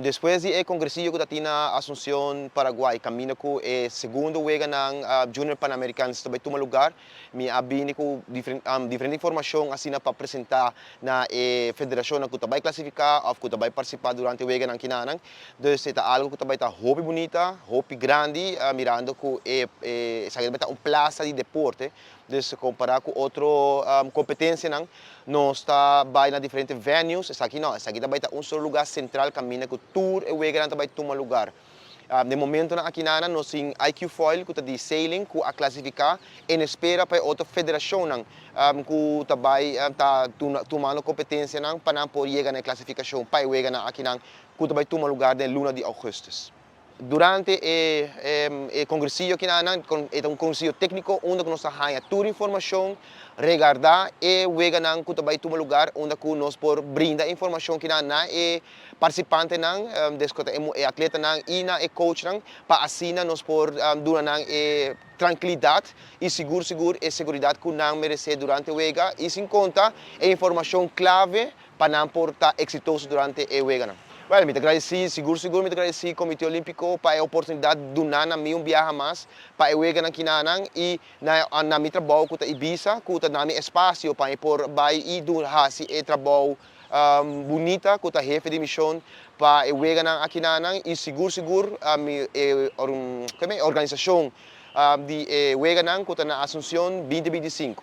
Despues di e congresillo cu ta tin na Asuncion, Paraguay, caminda cu e segundo weganan Junior Pan Americans ta bay tuma lugar, mi a bini cu diferente informacion asina pa presenta na e federacionnan cu ta bay clasifica of cu ta bay participa durante e weganan kinanan. Dus e ta algo cu ta bay ta hopi bunita, hopi grandi, mirando cu esaki ta bay ta un plaza di deporte. Dus compara cu otro competencianan, nos ta bay na diferente venues, esaki no, esaki ta bay ta un solo lugar central caminda cu tur e weganan ta bay tuma lugar. Den momentonan akinana nos tin IQ Foil cu ta di sailing cu a clasifica en espera pa e otro federacionnan cu ta bay ta tumando competencianan pa nan por yega na e clasificacion pa e weganan akinan cu ta bay tuma lugar den luna di augustus. Durante e congresillo kinanan, e ta un congresillo tecnico unda cu nos ta haya tur informacion regarda e weganan cu ta bay tuma lugar, unda cu nos por brinda informacion kinan na e participantenan, des cu ta e atletanan y na e coachnan, pa asina nos por duna nan e trankilidad y sigur sigur e seguridad cu nan merece durante wega y sin conta e informacion clave pa nan por ta exitoso durante e weganan. Well, mi ta gradeci, sigur sigur mi ta gradeci Comite Olimpico pa e oportunidad duna na mi un biaha mas pa e weganan kinanan y na mi trabou cu ta Ibisa, cu ta na mi espacio pa mi por bay y haci e trabou bunita cu ta hefe di mision pa e weganan akinanan y sigur sigur mi e organisacion di e weganan cu ta na Asuncion 2025.